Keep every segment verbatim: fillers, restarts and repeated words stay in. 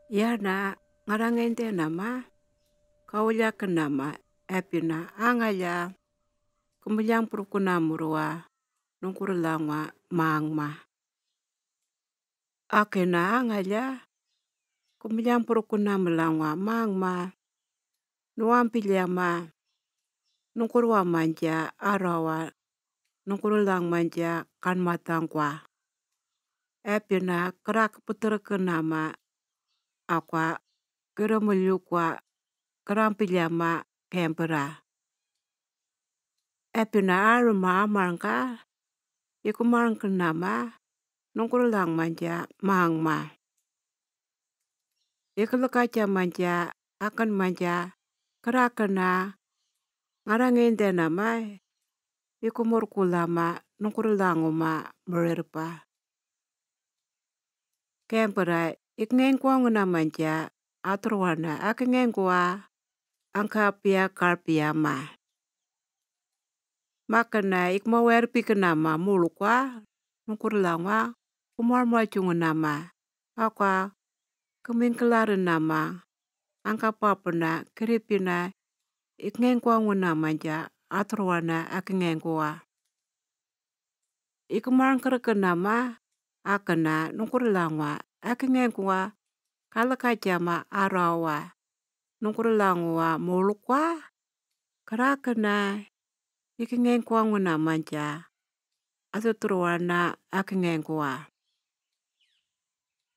Yana ngarangendenama, kauliakenama, epina angalia, kumbilyang purukunamurua, nungkurulangwa mangma. Akena angalia, kumbilyang purukunamulangwa mangma, nuampilyama, nungkurua manjia arawa, nungkurulang manjia kanmatangkwa. Epina kerak puterekenama akwa, keremelyukwa, kerampilyama kempera. Epina aruma amarngka, ikumarngkenama, nungkurulang manjia mangma. Ikelekaja manjia, aken manjia, kerakena, ngarangendenama, ikumurkulama, nungkurulanguma, merirpa. Kempera, ikngengkwanguna manjia, aturwana, akngengkwa, angkapia karpiama. Makena ikmawerpikenama mulukwa, nungkurulangwa, kumarmachungunama, akwa, kemingkelarenama, angkapapena, keripina, ikngengkwanguna manjia, aturwana, akngengkwa. Ikumarngkerekenama, akena, nungkurulangwa, akngengkwa, kalekajama arawa, nungkurulangwa, mulukwa, kerakena, ikngengkwanguna manjia, atuturwana, akngengkwa.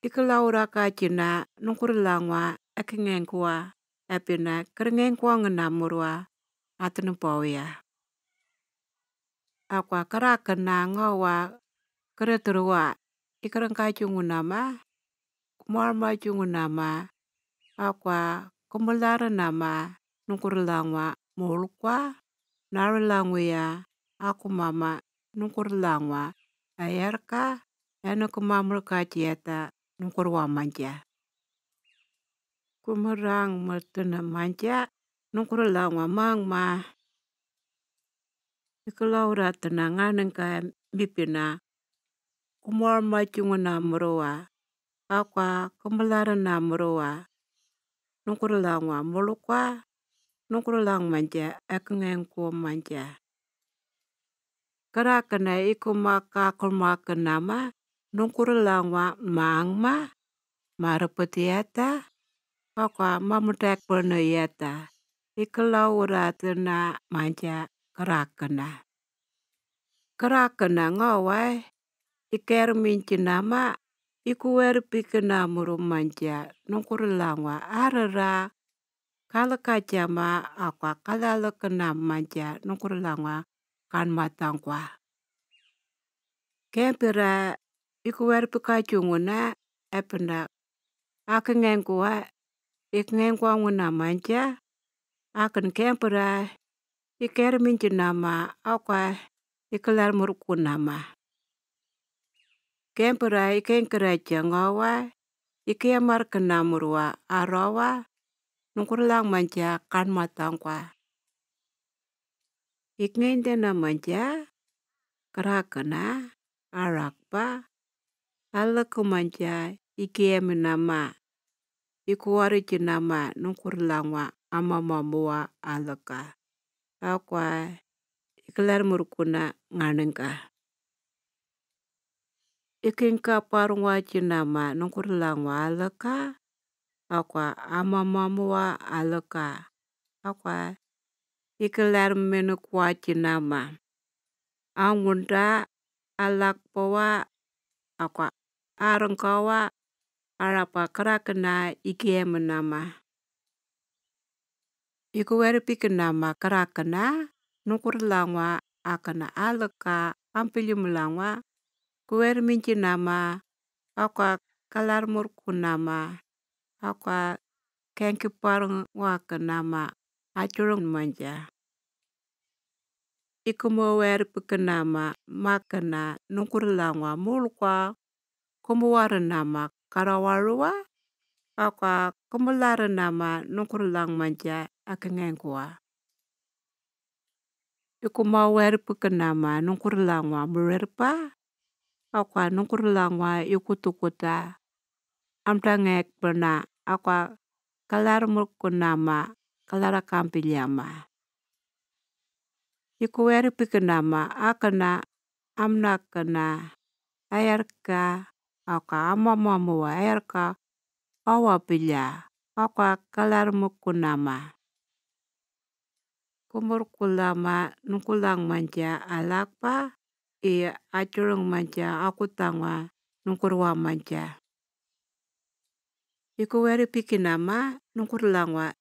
Ikelauraka jina, nungkurulangwa, akngengkwa, epina, kerengengkwangenamurua, atenupawia. Akwa kerakena ngawa, kereterua, ikerengkachungunama, kumarmachungunama, akwa, kumbelarenama, nungkurulangwa, mulukwa, narulanguya, akumama, nungkurulangwa, ayarka, ena kumamurkajiata, nungkurua manjia. Kumerang mertena manjia, nungkurulangwa mangma. Ikelauratena nganengka mipina, kumarmachungunamurua, akwa, kumbelarenamurua, nungkurulangwa, mulukwa, nungkurulang manjia, akngengkwa manjia. Kerakena ikumakakulmakenama, nungkurulangwa mangma, marepetiata, akwa, mamutakperneyata, ikelauratena manjia kerakena. Kerakena ngawa, ikerminjinama, ikuwerpikenamuru manjia, nungkurulangwa, arera, kalekajama, akwa, kalalekena manjia, nungkurulangwa, kanmatangkwa. Kempera, ikuwerpikachunguna, epina, akngengkwa, ikngengkwanguna manjia, aken kempera, ikerminjinama, akwa, ikelarmurkunama. Kempera, ikengkeraja ngawa, ikeyamarkenamurua, arawa, nungkurlang manjia, kanmatangkwa. Ikngengdena manjia, kerakena, arakpa, aleke manjia, ikeyaminama, ikuwarijinama, nungkurlangwa, amamamua, aleka. Akwa, ikelarmurkuna nganengka. Ikingkaparungwajinama, nungkurlangwa, aleka. Akwa, amamamua, aleka. Akwa, ikelarmenukwajinama. Angunda, alakpawa, akwa, arengkawa, arapa kerakena, ikeyaminama. Ikuwerpikenama kerakena, nungkurlangwa, akena, aleka, ampilimlangwa, kuwerminjinama, akwa, kalarmurkunama, akwa, kengkiparungwakenama, achurung manjia. Ikumowerpikenama, makena, nungkurlangwa, mulukwa, kumuwarenama, karawarua, akwa, kumularenama, nungkurlang manjia, akengengkwa. Ikumowerpikenama, nungkurlangwa, murirpa, akwa, nungkurlangwa, ikutukuta, amdangekpena, akwa kalar murkunama, kalara kampilyama. Ikuweri pikinama, akana amnakana, ayarka, akwa amamamuwa, ayarka, awa pilya, akwa kalar murkunama. Kumurkulama nungkulang manja alakpa, i achurung manja akutangwa nungkurwa manja. Ikuweri pikinama nungkurlangwa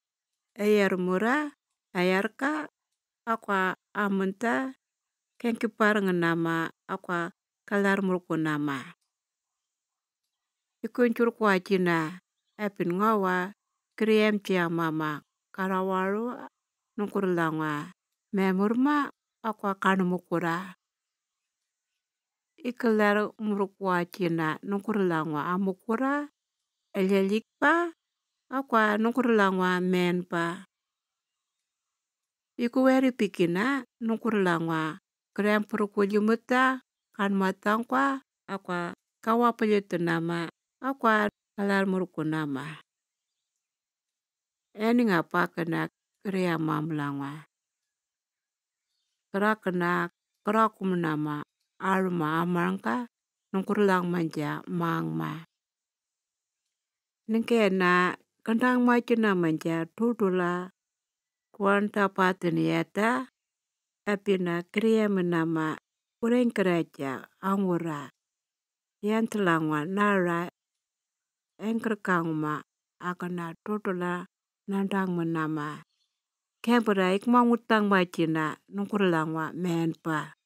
ayar mura, ayarka, akwa amunta, kengkipar ngenama, akwa kalar murkunama. Ikunchur kwa china, apin ngawa, kriem chiang mama, karawaru, nungkurlangwa, memurma, akwa kanumukura. Ikelar murkwa china, nungkurlangwa, amukura, elyelikpa, akwa nungkurlangwa, menpa. Ikuweri pikina, nungkurlangwa, krem purkulimuta, kanmatangkwa, akwa kawa pulyetunama, akwa kalar murkunama. Eni nga pakana kriya mamlangwa. Krakana krakumnama, aruma amarngka, nungkurlang manja mangma. Nengkena kendang machina manja tutula, kuan tapatin yata, apina kriya menama, kureng keraja, angura. Yan telangwa nara, engkerkangma, akana tutula, nandang menama. Kempera ikma ngutang machina, nungkurlangwa, menpa.